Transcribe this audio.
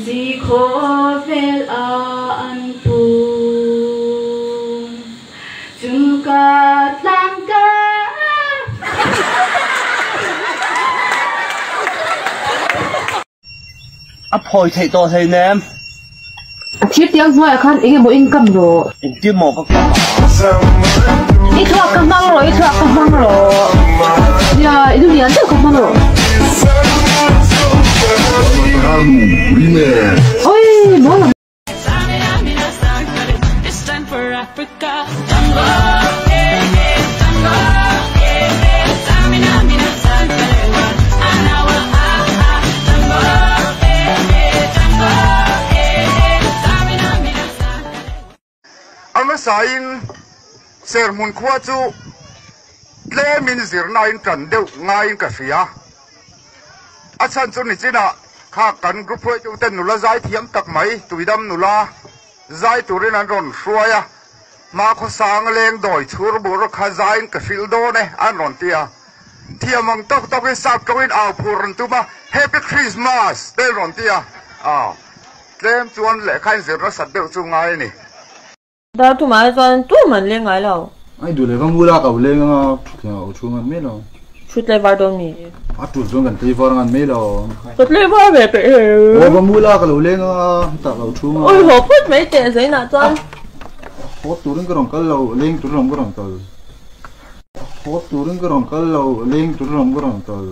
Zikhawvel a an pum chung ka tlang ka. A phawi theih tawh hleinem. A thir tiang hnuaiah khan eng emaw in kam rawh. Engtin maw ka kam a? I thluak ka hmang rawh, i thluak ka hmang rawh. Nia, i lu lian deuh ka hmang rawh. Oi, maw lam. A hmasain Serhmun khua chu tlemin zirnain tan deuh ngaiin ka hria. A chhan chu nichinah kha kan group hruaitute nula zai thiam tak mai Tuidam nula zai turin an rawn hruai a, Hmakhawsang leng dawi chhur bur kha zaiin ka hrilh dawn e an rawn ti a. Thiam ang tawk tawkin sap tawngin au phur an tum a, Happy Christmas te an rawn ti a. Tlem chuan lehkha in zir nasat deuh chu ngai a ni. Dar tumah hi chuan tum an leng ngai lo. Ai duh leh va ngula ka leng anga thutthleng a thu ngan mai lo. Thu tlei var dawn mi? A tul chuan kan tlei var ngan mai lo. Ka tlei var ve peih he. Aw va ngula ka lo leng anga hetah ka lo thu anga. Ui haw phawt mai teh zainah chuan. Haw turin ka rawn kal lo, leng turin rawng ka rawn kal. Haw turin ka rawn kal lo, leng turin rawng ka rawn kal.